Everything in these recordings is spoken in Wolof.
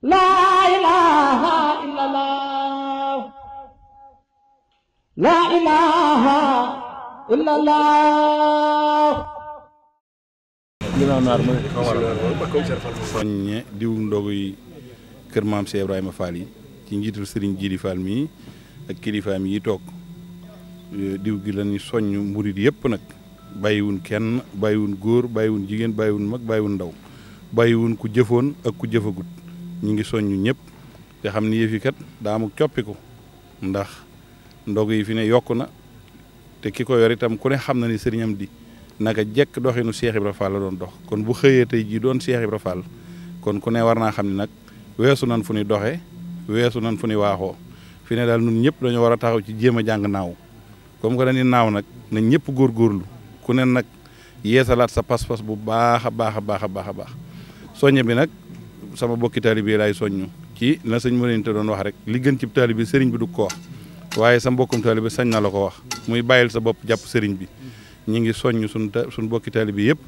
La ilaha illallah. La ilaha illallah. soññe diw ndogu yi kër maam Cheikh Ibrahima Fall yi ci njiitul Serigne Djili Fall mii ak kilifaam yi toog diw gi la ñu soññ murid yëpp nag bàyyiwun kenn bàyyiwun góor bàyyiwun jigéen bàyyiwun mag bàyyiwun ndaw bàyyiwun ku jëfoon ak ku jëfagut ñu ngi soññu ñëpp te xam ni yëf yi kat daa amuk coppiku ndax ndog yi fi ne yokk na te ki ko yor itam ku ne xam na ni sëriñam di naka jekk doxinu Cheikh Ibra Fall la doon dox kon bu xëyee tey jii doon Cheikh Ibra Fall kon ku ne war naa xam ne nag weesu nan fu ni doxee weesu nan fu ni waaxoo fi ne daal nun ñëpp dañoo war a taxaw ci jéem a jàng naaw comme que dañuy naaw nag na ñëpp góorgóorlu ku ne nag yeesalaat sa pas-pas bu baax a baax a baax a baax a baax soññe bi nag sama bokki taalibe bi laay soññu ci la sëñ Mouride te doon wax rek li gën ci taalibe bi sëriñ bi du ko wax waaye sa mbokkum taalibe bi sañ na la ko wax muy bàyyil sa bopp jàpp sëriñ bi ñi ngi soññ suñ bokki taalibe bi yëpp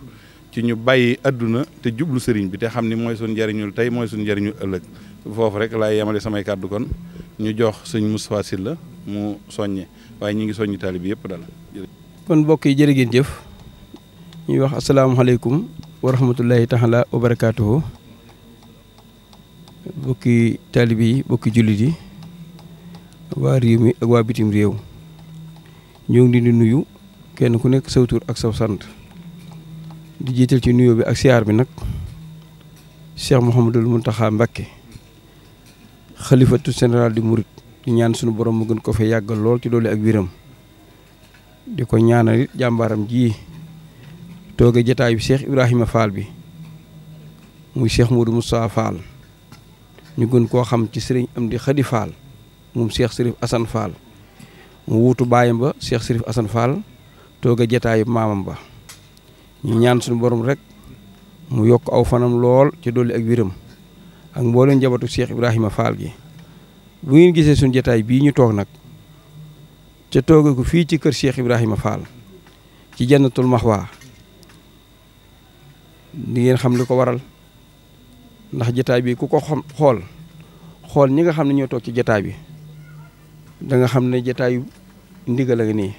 ci ñu bàyyi adduna te jublu sëriñ bi te xam ni mooy suñ njariñul tey mooy suñ njariñul ëllëg foofu rek laay yemale samay kàddu kon ñu jox sëñ Moustapha Sylla mu soññe waaye ñi ngi soññi taalibe bi yëpp daal. kon mbokk yi jërë ngeen jëf ñuy wax asalaamaaleykum wa rahmatullahi taala wa barakaatuhu bokki taalibe yi bokki jullit yi waa réew mi ak waa bitim réew ñoo ngi di nuyu kenn ku nekk saw tur ak saw sant di jiital ci nuyoo bi ak siyaar bi nag Cheikh Mouhamadul Mountakha Mbacké xalifatu général di Mouride di ñaan sunu borom mu gën ko fee yàggal lool ci doole ak wiram di ko ñaanal it jàmbaaram ji tooge jataayu Cheikh Ibrahima Fall bi muy Cheikh Modou Moustapha Fall ñu gën koo xam ci sëriñ Amdi Khady Fall moom Cheikh Sérif Assane Fall mu wuutu baayam ba Cheikh Sérif Assane Fall tooge jataayu maamam ba ñu ñaan suñu borom rek mu yokk aw fanam lool ci dolli ak wiram ak mbooleen njabootu Cheikh Ibrahima Fall gi bu ngeen gisee suñu jataay bii ñu toog nag ca tooge ko fii ci kër Cheikh Ibrahima Fall ci jannatul maxwa di ngeen xam li ko waral ndax jataay bi ku ko xool ñi nga xam ne ñoo toog ci jataay bi da nga xam ne jataayu ndigal a ngi nii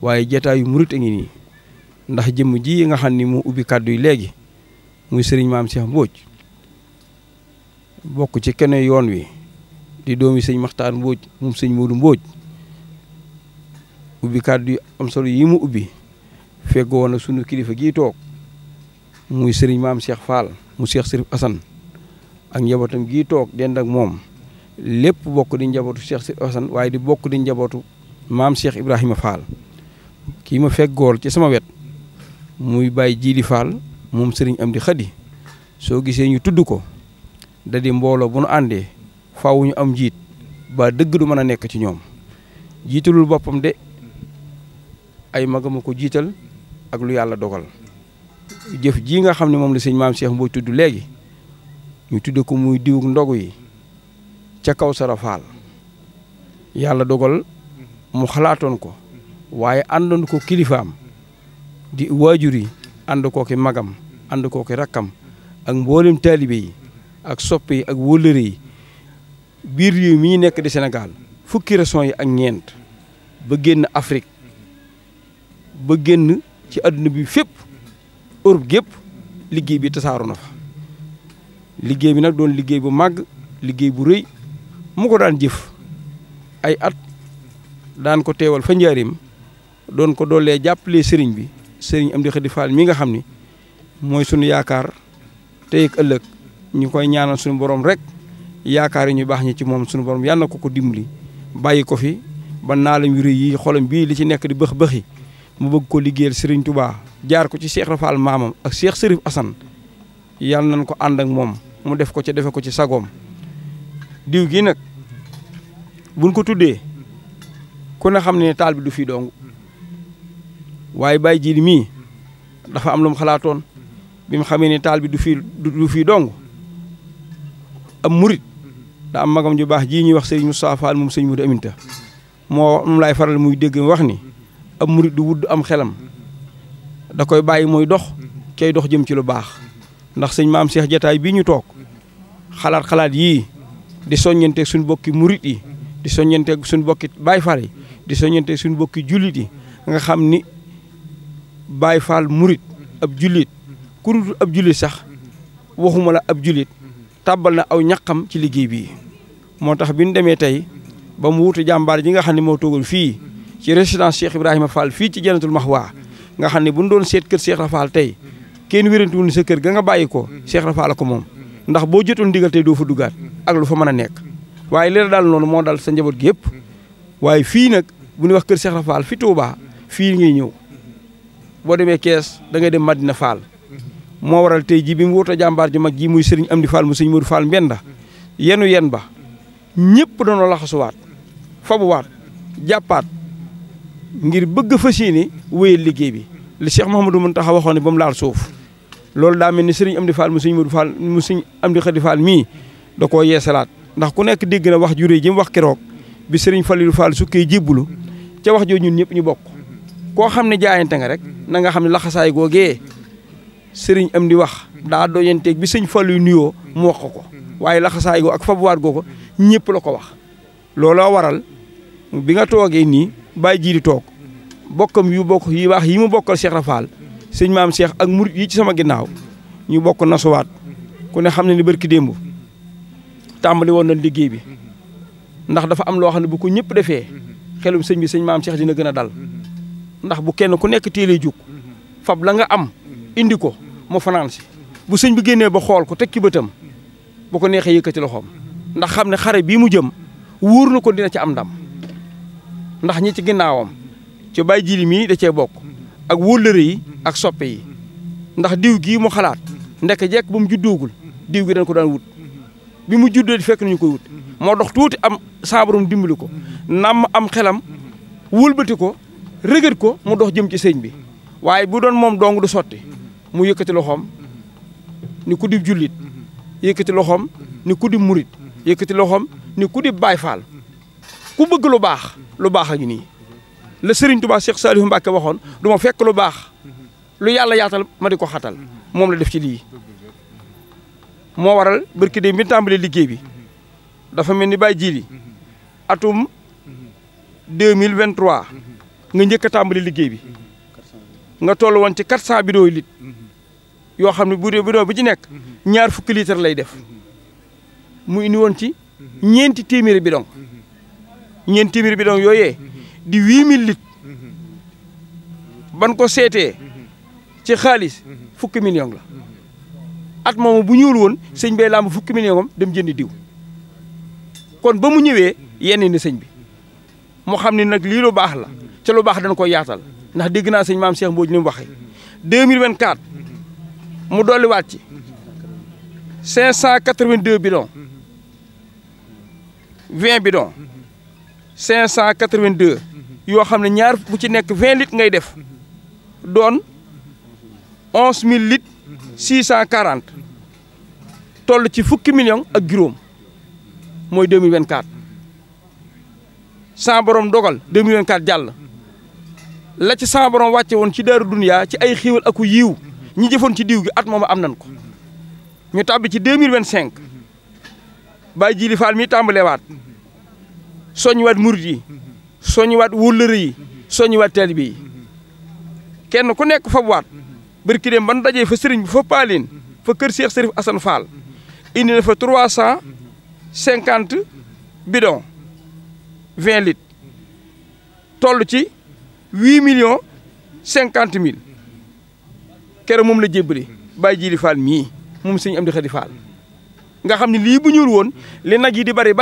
waaye jataayu murit a ngi nii ndax jëmm ji nga xam ni mu ubbi kàddu yi léegi muy sëriñ maam Cheikh Mbodj bokk ci kenn yoon wi di doomi sëñ Maxtaar Mbodj moom sëñ Modou Mbodj ubbi kàddu yi am solo yi mu ubbi fekk woon na sunu kilifa gii toog muy sëriñ maam Cheikh Fall mu Cheikh Sérif Assane ak njabootam gii toog dend ak moom lépp bokk di njabootu Cheikh Sérif Assane waaye di bokk di njabootu maam Cheikh Ibrahima Fall kii ma fekk góor ci sama wet muy Baye Djili Fall moom sëriñ Amdi Khady soo gisee ñu tudd ko da di mbooloo bu nu àndee faaw ñu am jiit ba dëgg du mën a nekk ci ñoom jiitalul boppam de ay magama ko jiital ak lu yàlla dogal jëf ji nga xam ne moom la sëñ maam Cheikh Mbodj tudd léegi ñu tudd ko muy diwug ndogu yi ca kaw Sara Fall yàlla dogal mu xalaatoon ko waaye àndoon ko kilifaam di waajur yi ànd koo ki magam ànd koo ki rakkam ak mboolem taalibe yi ak soppe yi ak wóllëre yi biir réew mi nekk di Sénégal fukki régions yi ak ñeent ba génn Afrique ba génn ci àdduna bi fépp Europe gépp liggéey bi tasaaroo na fa liggéey bi nag doon liggéey bu màgg liggéey bu rëy mu ko daan jëf ay at daan ko teewal fa njaarim doon ko doolee jàppale sëriñ bi sëriñ Amdi Khady Fall mi nga xam ni mooy sunu yaakaar tey ak ëllëg ñu koy ñaanal suñu borom rek yaakaar yi ñu baax ñi ci moom suñu borom yàlla na ko dimbali bàyyi ko fi ba naalam yu rëy yi xolam bii li ci nekk di bëx-bëxi mu bëgg ko liggéeyal sëriñ Touba jaar ko ci Cheikh Rafal maamam ak Cheikh Sérif Assane yàlla nañ ko ànd ak moom mu def ko ci defe ko ci sagoom diw gi nag buñ ko tuddee ku ne xam ne taal bi du fii dong waaye Baye Djili mii dafa am lu mu xalaatoon bi mu xamee ne taal bi du fii dong am murit da am magam ju baax jii ñuy wax sëriñ Moustapha Fall moom sëñ Modou Aminta moom laay faral muy dégg wax ni am murit du wudd am xelam da koy bàyyi mooy dox kay dox jëm ci lu baax ndax sëñ maam Cheikh jataay bii ñu toog xalaat yii di soññanteeg suñu bokki murit yi di soññanteeg suñu bokki Baay Faal yi di soññanteeg suñu bokki jullit yi nga xam ni Baay Faal murit ab jullit ku dul ab jullit sax waxuma la ab jullit tàbbal na aw ñaqam ci liggéey bii moo tax bi ñu demee tey ba mu wutu jàmbaar ji nga xam ne moo toogal fii ci résidence Cheikh Ibrahima Fall fii ci Jannatul Mahwa nga xam ne bu ñu doon seet kër Cheikh Rafal tey kenn wérantuwul ni sa kër ga nga bàyyi ko Cheikh Rafal ko moom ndax boo jotul ndigal tey doo fa duggaat ak lu fa mën a nekk waaye li la daal noonu moo dal sa njaboot gi yëpp waaye fii nag bu ñuy wax kër Cheikh Rafal fi Touba fii ngay ñëw boo demee Kees da ngay dem Madina Fall moo waral tey ji bi mu wuta jàmbaar ju mag ji muy Serigne Amdi Fall mu Serigne Modou Fall Mbenda yen ba ñëpp dañoo laxasuwaat fabuwaat jàppaat ngir bëgg fas yéene wéyal liggéey bi li Cheikh Mouhamadou Mountakha waxoon ne ba mu laal suuf loolu daa mel ni Serigne Amdi Fall mu Serigne Modou Fall mu Serigne Amdi Khady Fall mii da koo yeesalaat ndax ku nekk dégg na wax juré ji mu wax keroog bi Serigne Fallilou Fall sukkee jébbulu ca wax jooju ñun ñëpp ñu bokk koo xam ne jaayante nga rek na nga xam ne laxasaay googee Serigne Amdi wax daa doyanteeg bi Serigne Fallou nuyoo mu wax ko waaye laxasaay goo ak fabuwaat goo ko ñëpp la ko wax looloo waral bi nga toogee nii bàyyi ji di toog bokkam yu bokk yi baax yi mu bokkal Cheikh Rafal sëñ maam Cheikh ak murit yi ci sama ginnaaw ñu bokk nasuwaat ku ne xam ne ni barki démb tàmbali woon na liggéey bi ndax dafa am loo xam ne bu ko ñëpp defee xelum sëñ bi sëñ maam Cheikh dina gën a dal ndax bu kenn ku nekk téelee jug fab la nga am indi ko mu fanaan si bu sëñ bi génnee ba xool ko teg ci bëtam bu ko neexee yëkkati loxoom ndax xam ne xare bii mu jëm wóor na ko dina ci am ndam ndax ñi ci ginnaawam ci Baye Jili mii da cee bokk ak wóllëre yi ak soppe yi ndax diw gii mu xalaat ndek jekk ba mu juddoogul diw gi dañ ko daan wut bi mu juddoo di fekk nañu koy wut moo dox tuuti am saabarum dimbali ko nam am xelam wëlbati ko rëgët ko mu dox jëm ci sëñ bi waaye bu doon moom dong du sotti mu yëkkati loxoom ni ku di jullit yëkkati loxoom ni ku di murit yëkkati loxoom ni ku di Baay Faal ku bëgg lu baax a ngi nii la Serigne Touba Cheikh Saliou Mbacké waxoon du ma fekk lu baax lu yàlla yaatal ma di ko xatal moom la def ci lii moo waral barki de bi tàmbalee liggéey bi dafa mel ni Baye Jili atum 2023 nga njëkk a tàmbali liggéey bi nga toll woon ci 400 bidon lit yoo xam ne bu dee bidon bi ci nekk ñaar fukki litre lay def mu indi woon ci ñeenti téeméeri bidon yooyee di 8000 litres ban ko seetee ci xaalis fukki million la at moomu bu ñuul woon sëñ bee lamb fukki million am dem jëndi diw kon ba mu ñëwee yenn ni sëñ bi mu xam ne nag lii lu baax la ca lu baax dañ koy yaatal ndax dégg naa sëñ maam Cheikh Mbodj ni mu waxee 2024 mu dolliwaat ci 582 bidons 20 bidons 582 yoo xam ne ñaar bu ci nekk 20 litres ngay def doon 11000 litres 640 toll ci fukki million ak juróom mooy 2024 sa borom dogal 2024 jàll la ci sa borom wàcce woon ci daaru duniyaa ci ay xiiwal aku yiiw ñi jëfoon ci diw gi at moom am nañ ko ñu tàbbi ci 2025 Baye Jili Fall mi tàmbalewaat soññiwaat murid yi soññiwaat wóllëre yi soññiwaat taalibe yi kenn ku nekk fabuwaat barki dem ban dajee fa sëriñ bi fa paaleen fa kër Cheikh Serif Assane Fall indi na fa 350 bidons 20 litres toll ci 8,50,000 keroog moom la jébbali Baye Jili Fall mii moom sëñ Amdi Khady Fall nga xam ne lii bu ñuul woon li nag yi di bari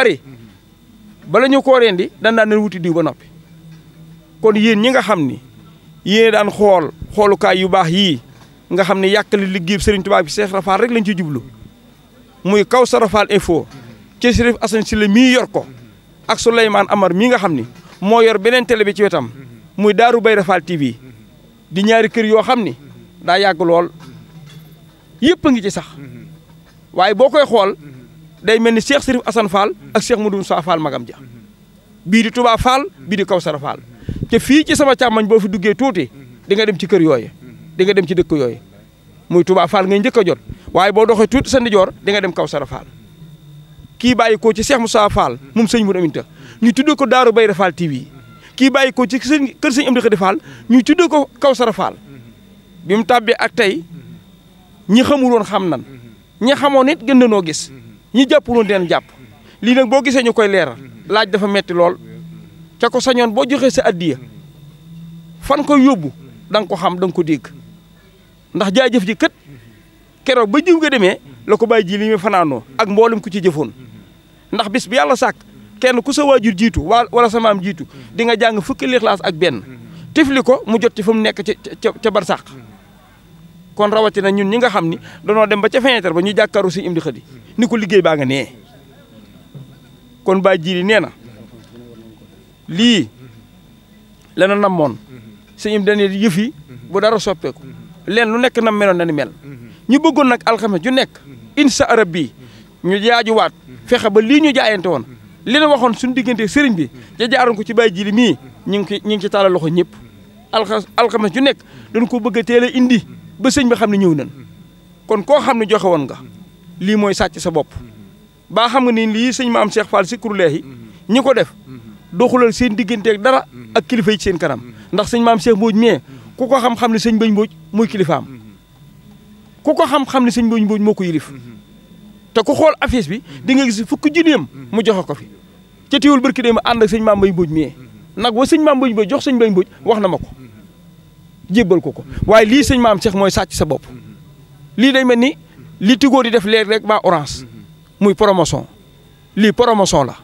bala ñu koo rendi dan daan wuti diw ba noppi kon yéen ñi nga xam ni yéen daan xoolukaay yu baax yii nga xam ne yàkkali liggéey Serigne Touba bi Cheikh Rafal rek lañ ci jublu muy Kawsara Fall info ci Serif Assane Sylla mii yor ko ak Souleymane Amar mii nga xam ni moo yor beneen télé bi ci wetam muy Daaru Bayra Fall TV di ñaari kër yoo xam ni daa yàgg lool yëpp a ngi ci sax waaye boo koy xool day mel ni Cheikh Serif Assane Fall ak Cheikh Modou Moussa Fall magam ja bii di Touba Fall bii di Kawsara Fall te fii ci sama càmmañ boo fi duggee tuuti di nga dem ci kër yooyu di nga dem ci dëkk yooyu muy Touba Fall ngay njëkk a jot waaye boo doxee tuuti sa ndijoor di nga dem Kawsara Fall kii bàyyi ko ci Cheikh Moussa Fall moom sëñ Mourou Aminta ñu tuddee ko Daaru Bayra Fall TV kii bàyyi ko ci kër sëñ Amdi Khady Fall ñu tuddee ko Kawsara Fall bi mu tàbbee ak tey ñi xamul woon xam nan ñi xamoon it gën noo gis ñi jàppul woon den jàpp lii nag boo gisee ñu koy leeral laaj dafa metti lool ca ko sañoon boo joxee sa addiya fan koy yóbbu da nga ko xam da nga ko dégg ndax jaajëf ji kat keroog ba jiw nga demee la ko bàyyi ji li muy fanaanoo ak mboolem ku ci jëfoon ndax bis bi yàlla sàkk kenn ku sa waajur jiitu wala sa maam jiitu di nga jàng fukki lixlaas ak benn tifli ko mu jot ci fa mu nekk ca barsàq kon rawatina ñun ñi nga xam ni danoo dem ba ca fenêtre ba ñu jàkkaaru sëñ Amdi Khady ni ko liggéey baa nga nee kon bàyyi ji li nee na lii lana namoon sëñ Amdi dane yëf yi bu dara soppeeku leen lu nekk nam meloon na ni mel ñu bëggoon nag alxames ju nekk insa arab bi ñu jaajuwaat fexe ba lii ñu jaayante woon li na waxoon suñu diggante sëriñ bi ja jaaroon ko ci bàyyi ji li mii ñu ngi ci tàllal loxo ñëpp alxames ju nekk dañ ko bëgg a teel a indi ba sëñ bi xam ne ñëw nañ kon koo xam ne joxe woon nga lii mooy sàcc sa bopp baa xam nga ni lii sëñ Maam Cheikh Fall Zikru Lahi ñi ko def doxulal seen digganteeg dara ak kilifa yi ci seen kanam ndax sëñ Maam Cheikh Mbodj mee ku ko xam-xam ne sëñ Bañ Mbodj mooy kilifaam ku ko xam-xam ne sëñ Bañ Mbodj moo ko yilif te ku xool affiche bi di nga gis fukki junneem mu joxe ko fi ca teewul barki dee ma ànd ak sëñ Maam Bañ Mbodj mee nag wa sëñ Maam Bañ Mbodj jox sëñ Bañ Mbodj wax na ma ko jébbal ko waaye lii sëñ Maam Cheikh mooy sàcc sa bopp lii day mel ni li Tigo di def léegi rek ba Orange muy promotion lii promotion la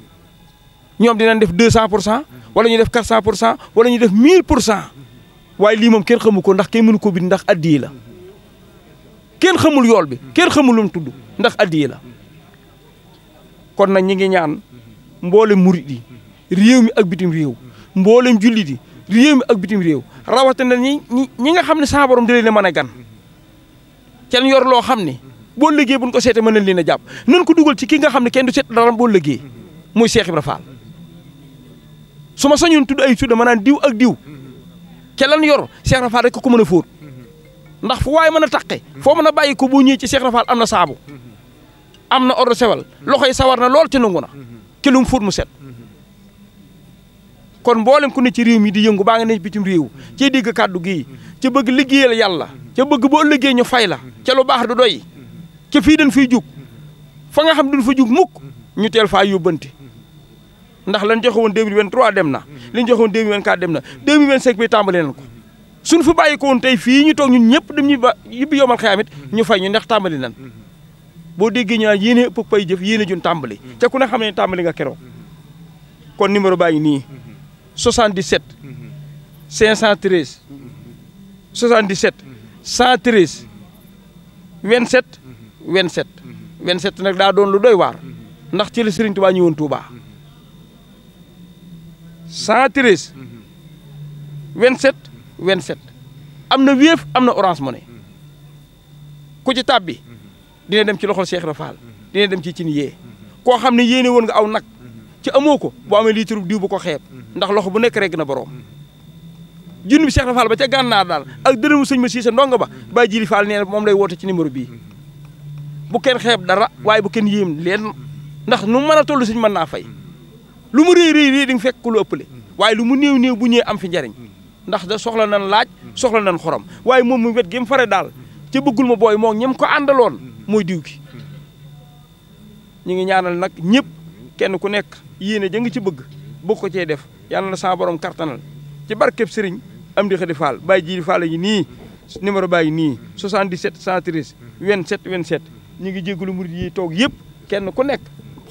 ñoom dinañ def 200% wala ñu def 400% wala ñu def 1000% waaye lii moom kenn xamu ko ndax kenn mënu ko bind ndax addiye la kenn xamul yool bi kenn xamul lu mu tudd ndax addiye la kon nag ñi ngi ñaan mboolem murit yi réew mi ak bitim réew mboolem jullit yi réew mi ak bitim réew rawatina ñi nga xam ne saa borom da leen a mën a gan kenn yor loo xam ne boo liggéey buñ ko seete mën nañ leen a jàpp nan ko dugal ci ki nga xam ne kenn du seet dara boo liggéey muy Cheikh Ibra Fall su ma sañoon tudd ay tudda ma naan diw ak diw ca lan yor Cheikh Ibra Fall rek ko mën a fóot ndax fu waaye mën a taqe foo mën a bàyyi ko boo ñëwee ci Cheikh Ibra Fall am na saabu am na ordre sewal loxo yi sawar na lool ci nangu na ci lu mu fóot mu set kon mboolem ku ne ci réew mi di yëngu baa nga ne bitim réew ci dégg kàddu gii ca bëgg liggéeyal yàlla ca bëgg boo liggéey ñu fay la ca lu baax du doy ca fii dañ fiy jug fa nga xam duñ fa jug mukk ñu teel faa yóbbante ndax lan joxe woon 2023 dem na liñ joxe woon 2024 dem na 2025 bi tàmbale nañ ko suñ fi bàyyi ko woon tey fii ñu toog ñun ñëpp dem ñu ba yibbi yomal xayaamit ñu fay ñu ndax tàmbali nan boo déggee ñu naan yéene ëpp pay jëf yéene jun tàmbali ca ku ne xam ne tàmbali nga keroog kon numéro baa ngi nii 77 513 77 113 27 27 27 nag daa doon lu doy waar ndax ci la Serigne Touba ñëwoon Touba 113 27 27 am na Wave am na Orange Money ku ci tàbbi dina dem ci loxol Cheikh Ibra Fall dina dem ci cin yee koo xam ne yéene woon nga aw nag ci amoo ko boo amee litre diw bu ko xeeb ndax loxo bu nekk rek na borom junni bi Cheikh Ibra Fall ba ca gànnaar daal ak dërëmu sëñ ma siisa ndongo ba Baye Jili Fall nee na moom lay woote ci numéro bii bu kenn xeeb dara waaye bu kenn yéem leen ndax nu mën a toll sëñ mën naa fay lu mu réy di nga fekk ko lu ëppale waaye lu mu néew bu ñëwee am fi njariñ ndax da soxla nan laaj soxla nan xorom waaye moom mu wet gi mu fare daal ca bëggul ma booy moo ñem ko àndaloon mooy diw gi ñu ngi ñaanal nag ñëpp kenn ku nekk yéene ja nga ci bëgg ko cee def yàlla na sa borom kartanal ci barkeb sëriñ Amdi Khady Fall Baye Jili Fall yi nii numéro baa ngi nii 77 113 27 27 ñu ngi jégalu murid yi toog yëpp kenn ku nekk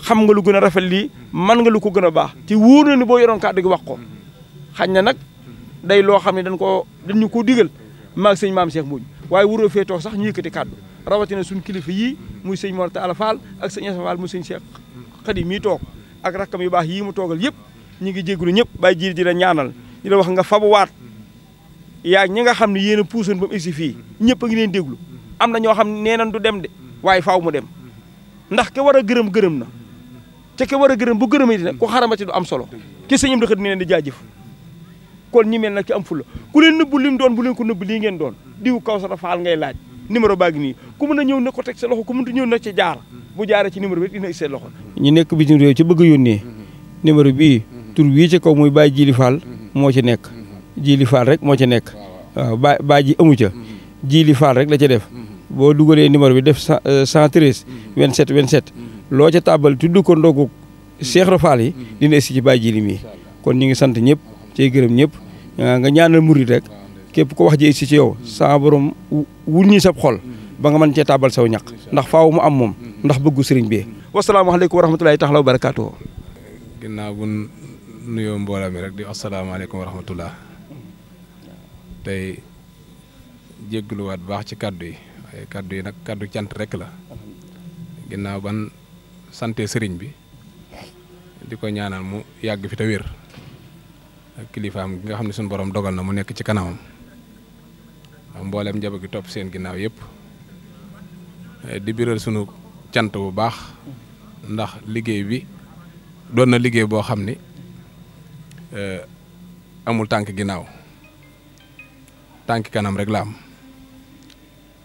xam nga lu gën a rafet lii man nga lu ko gën a baax te wóor na ni boo yoroon kàddu gi wax ko xañ na nag day loo xam ne dañu ko digal maag sëñ Maam Cheikh Mbodj waaye wuroo fee toog sax ñu yëkkati kàddu rawatina suñu kilifa yii muy sëñ Mor Talla Fall ak sëñ Essa Fall muy sëñ Cheikh Khady mii toog ak rakkam yu baax yii mu toogal yëpp ñu ngi jégalu ñëpp Baye Jili di la ñaanal di la wax nga fabuwaat yaa ñi nga xam ne yéen a puusoon ba mu egsi fii ñëpp a ngi leen déglu am na ñoo xam ne nee nañ du dem de waaye faaw mu dem ndax ke war a gërëm na te ke war a gërëm bu gërëmee dina ku xaramati du am solo ki sëñ Amdi Khady ne leen di jaajëf kon ñi mel nag ci am fula ku leen nëbbu lim doon bu leen ko nëbb lii ngeen doon diw Kawsara Fall ngay laaj numéro baa ngi nii ku mën a ñëw na ko teg sa loxo ku mënut ñëw na ci jaar bu jaaree ci numéro bi dina seen loxo. ñu nekk bitim réew ci bëgg a yónnee numéro bii tur wii ci kaw muy Baye Djili Fall moo ci nekk Djili Fall rek moo ci nekk waaw Baye ji amu ca Djili Fall rek la ca def boo dugalee numéro bi def 113 27 27 loo ca tàbbal tudd ko ndogu Cheikh Ibra Fall yi dina si ci Baye Djili mii kon ñu ngi sant ñëpp cey gërëm ñëpp nga ñaanal murid rek képp ko wax ji si ci yow sa borom wul ñi sab xol ba nga mën cee tàbbal saw ñaq ndax faaw mu am moom ndax bëggu sëriñ bi wasalaamaaleykum wa rahmatulahi taala wa barakaatuhu. ginnaaw bu nuyoo mbooloo mi rek di asalaamaaleykum wa rahmatullah tey jéggluwaat baax ci kaddu yi waaye kaddu yi nag kaddu cant rek la ginnaaw ban sante sëriñ bi di ko ñaanal mu yàgg fi te wér ak kilifaam gi nga xam ne suñu borom dogal na mu nekk ci kanamam mboolem njaboot gi topp seen ginnaaw yëpp di biral sunu cant bu baax ndax liggéey bi doon na liggéey boo xam ni amul tànk ginnaaw tànk kanam rek la am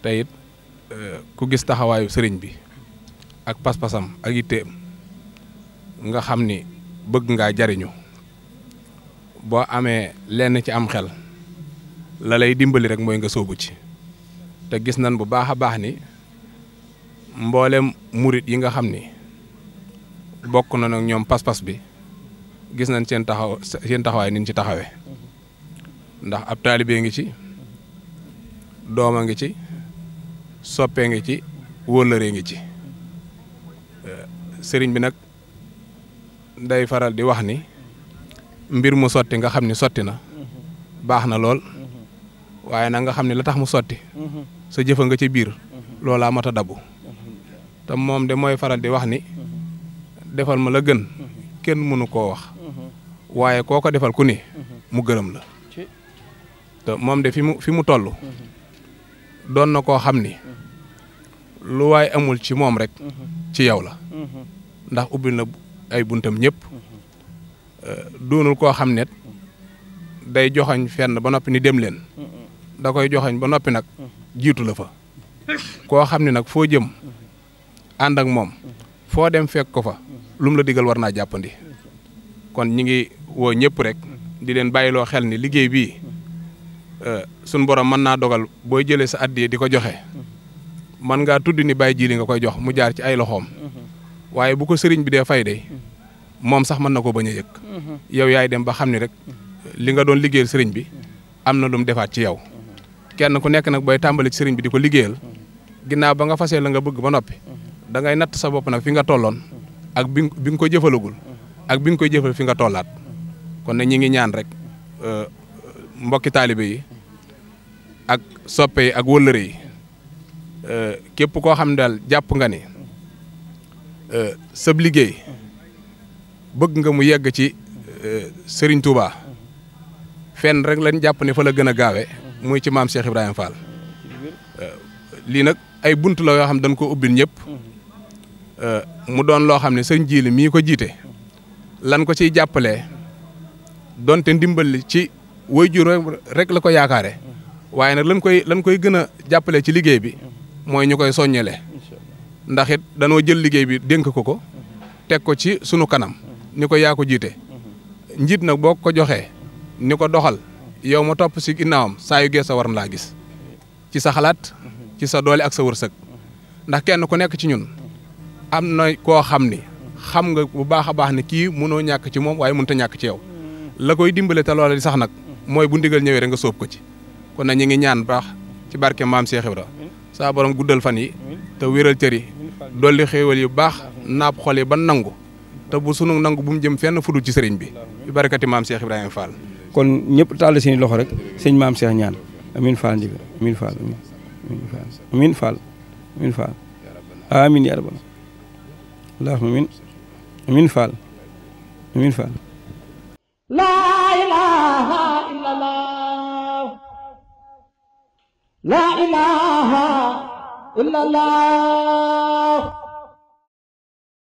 te it ku gis taxawaayu sëriñ bi ak pas-pasam ak yitteem nga xam ni bëgg ngaa jariñu boo amee lenn ci am xel la lay dimbali rek mooy nga sóobu ci te gis nañ bu baax a baax ni mboolem murit yi nga xam ni bokk na nag ñoom pas-pas bi gis nañ seen taxawaay niñ ci taxawee ndax ab taalibe ngi ci dooma ngi ci soppee ngi ci wóllëree ngi ci sëriñ bi nag day faral di wax ni mbir mu sotti nga xam ni sotti na baax na lool waaye nag nga xam ne la tax mu sotti sa jëfa nga ci biir loolaa mat a dabu te moom de mooy faral di wax ni defal ma la gën kenn mënu koo wax waaye koo ko defal ku ni mu gërëm la te moom de fi mu toll doon na koo xam ni lu waay amul ci moom rek ci yow la ndax ubbil na ay buntam ñëpp doonul koo xam ne day joxañ fenn ba noppi ni dem leen da koy joxañ ba noppi nag jiitu la fa koo xam ne nag foo jëm ànd ak moom foo dem fekk ko fa lu mu la digal war naa jàppandi kon ñi ngi woo ñëpp rek di leen bàyyiloo xel ni liggéey bii suñ borom mën naa dogal booy jëlee sa addiye di ko joxe man ngaa tudd ni Baye Djili nga koy jox mu jaar ci ay loxoom waaye bu ko sëriñ bi dee fay de moom sax mën na ko bañ a yëg yow yaay dem ba xam ni rek li nga doon liggéeyal sëriñ bi am na lu mu defaat ci yow kenn ku nekk nag booy tàmbali ci sëriñ bi di ko liggéeyal ginnaaw ba nga fasee la nga bëgg ba noppi da ngay natt sa bopp nag fi nga tolloon ak bi nga ko jëfalagul ak bi nga koy jëfal fi nga tollaat kon nag ñi ngi ñaan rek mbokki taalibe yi ak soppe yi ak wëllëre yi képp koo xam ne daal jàpp nga ni sab liggéey bëgg nga mu yegg ci Serigne Touba fenn rek lañ jàpp ne fa la gën a gaawe muy ci maam Cheikh Ibrahima Fall lii nag ay bunt la yoo xam dañ ko ubbil ñëpp mu doon loo xam ne sëñ Djili mii ko jiite lan ko ciy jàppalee donte ndimbal ci waajur rek la ko yaakaare waaye nag lan koy gën a jàppale ci liggéey bi mooy ñu koy soññele ndax it danoo jël liggéey bi dénk ko teg ko ci sunu kanam ni ko yaa ko jiite njiit nag boo ko joxee ni ko doxal yow ma topp si ginnaawam saa yu geesa war na laa gis ci sa xalaat ci sa doole ak sa wërsëg ndax kenn ku nekk ci ñun am na koo xam ni xam nga bu baax a baax ne kii mënoo ñàkk ci moom waaye mënut a ñàkk ci yow la koy dimbale te loola di sax nag mooy bu ndigal ñëwee rek nga sóob ko ci kon nag ñi ngi ñaan baax ci barke maam Cheikh Ibra saa borom guddal fan yi te wéral cër yi dolli xéewal yu baax naap xol yi ba nangu te bu sunu nangu bu mu jëm fenn fudul ci sëriñ bi bi barakati maam Cheikh Ibrahima Fall. kon ñëpp taal seen loxo rek sëñ maam Cheikh ñaan amin Fall ndigal amin Fall amin Fall amin Fall amin ya rabbal allahumma amin amin Fall amin Fall. La ilaha illallah. La ilaha illallah.